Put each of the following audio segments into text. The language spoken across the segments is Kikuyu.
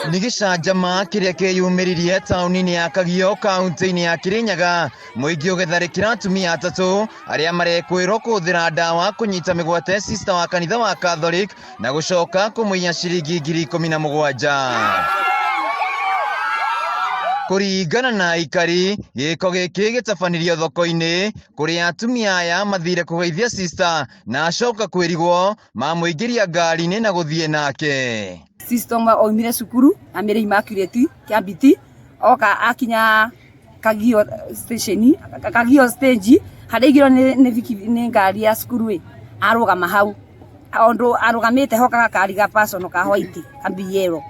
Nĩ gĩcanjama kĩrĩa kĩyumĩririe taũni-inĩ ya Kagio kaunti-inĩ ya Kirinyaga, mũingĩ ũgĩtharĩkĩra atumia atatũ arĩa marekwĩrwo kũhũthĩra ndawa kũnyita mĩgwate sister wa kanitha wa Catholic na gũcoka kũmũiya ciringi 17,000. Kũringana na aikari, gĩko gĩkĩ gĩtabanirio thoko-inĩ kũrĩa atumia aya mathire kũgeithia sister na acoka kwĩrigwo mamũingĩria ngari-inĩ na gũthiĩ nake. Sister ũmwe oimire cukuru na Mary Immaculate Kĩambiti oka akinya Kagio station Kagio stage harĩa aigirwo nĩ biki nĩ ngari ya cukuru ĩ arũgama hau ũndũ arũgamĩte hoka gakari ga personal ka white ka yellow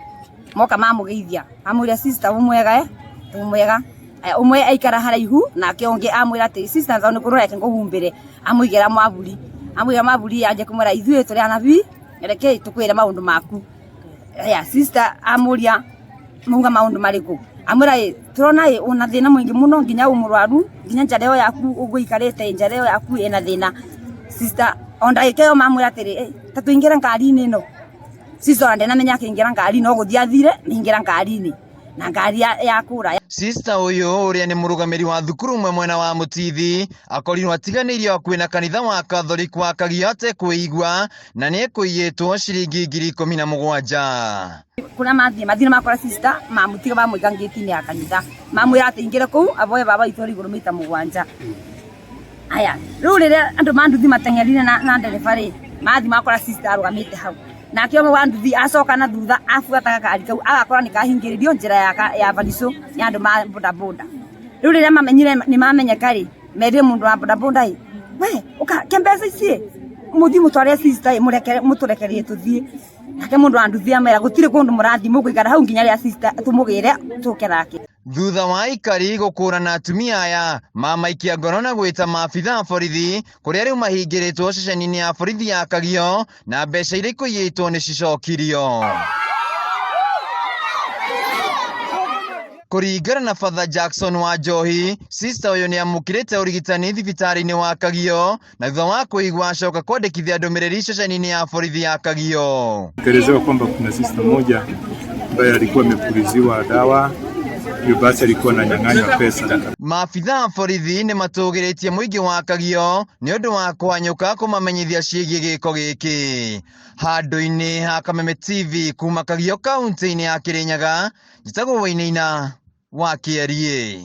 moka mamũgeithia amwĩra sister wĩ mwega ĩ wĩ mwega. Ũmwe aikara haraihu nake ũngĩ amwĩra atĩ sister tondũ nĩ kũrora reke ngũhumbĩre amũigĩra mwaburi amũigĩra mwaburi anjia kũmwĩra ithuĩ tũrĩ anabii rekei tũkwĩre maũndũ maku. Aya sister amũria mauga maũndũ marĩkũ amwĩra ĩ tũrona ĩ wĩna thĩna mũingĩ mũno nginya wĩ mũrwaru nginya njara ĩyo yaku ũguo ũikarĩte njara ĩyo yaku ĩna thĩna. Sister o ndagĩka ĩyo mamwĩra atĩrĩ ta tũingĩre ngari-inĩ ĩno. Sister ona ndanamenya akĩingĩra ngari-inĩ no gũthiĩ athire maingĩra ngari-inĩ na ngari ya kũra. Sister ũyũ ũrĩa nĩ mũrũgamĩri wa thukuru ũmwe mwena wa Mũtithi akorirwo atiganĩirio hakuhĩ na kanitha wa Catholic wa Kagio atekwĩigua na nĩ ekũiyĩtwo ciringi 17,000. Kũrĩa mathiĩ mathire makora sister mamũtiga mamũiga ngĩti-inĩ ya kanitha mamwĩra atĩ aingĩre kũu avoe baba witũ ũrĩ igũrũ maita mũgwanja. Aya rĩu rĩrĩa andũ ma nduthi mateng'erire na ndereba rĩ mathiĩ makora sister arũgamĩte hau nake ũmwe wa nduthi acoka na thutha abuata gakari kau agakora nĩ kahingĩrĩrio njĩra ya baricũ ya andũ ma bodaboda. Rĩu rĩrĩa mamenyire nĩ mamenyeka rĩ merire mũndũ wa bodaboda ĩ we ũka ke mbeca ici ĩ mũthiĩ mũtware sister ĩ mũtũrekererie tũthiĩ. Nake mũndũ wa nduthi amera gũtirĩ kũndũ mũrathiĩ mũgũikara hau nginya rĩrĩa sister tũmũgĩre tũke nake. Thutha wa aikari gũkũrana atumia aya mamaikia ngoro na gwĩta maabitha a borithi kũrĩa rĩu mahingĩrĩtwo ceceni-inĩ ya borithi ya Kagio na mbeca iria ikũiyĩtwo nĩ cicokirio. Kũringana na Father Jackson wa Njohi, sister ũyũ nĩ amũkĩrĩte ũrigitani thibitarĩ-inĩ wa Kagio na thutha wa kũigua acoka kwandĩkithia ndũmĩrĩri ceceni-inĩ ya borithi ya Kagio. Tukaelezewa kwamba kuna sister moja ambaye alikuwa amepuliziwa dawa, hivyo basi alikuwa ananyang'anywa pesa. Maabitha a borithi nĩ matũgĩrĩtie mũingĩ wa Kagio nĩ ũndũ wa kũhanyũka kũmamenyithia ciĩgiĩ gĩko gĩkĩ. Handũ-inĩ ha Kameme TV kuma Kagio kaunti-inĩ ya Kĩrĩnyaga, njĩtagwo Wainaina wa Kĩeriĩ.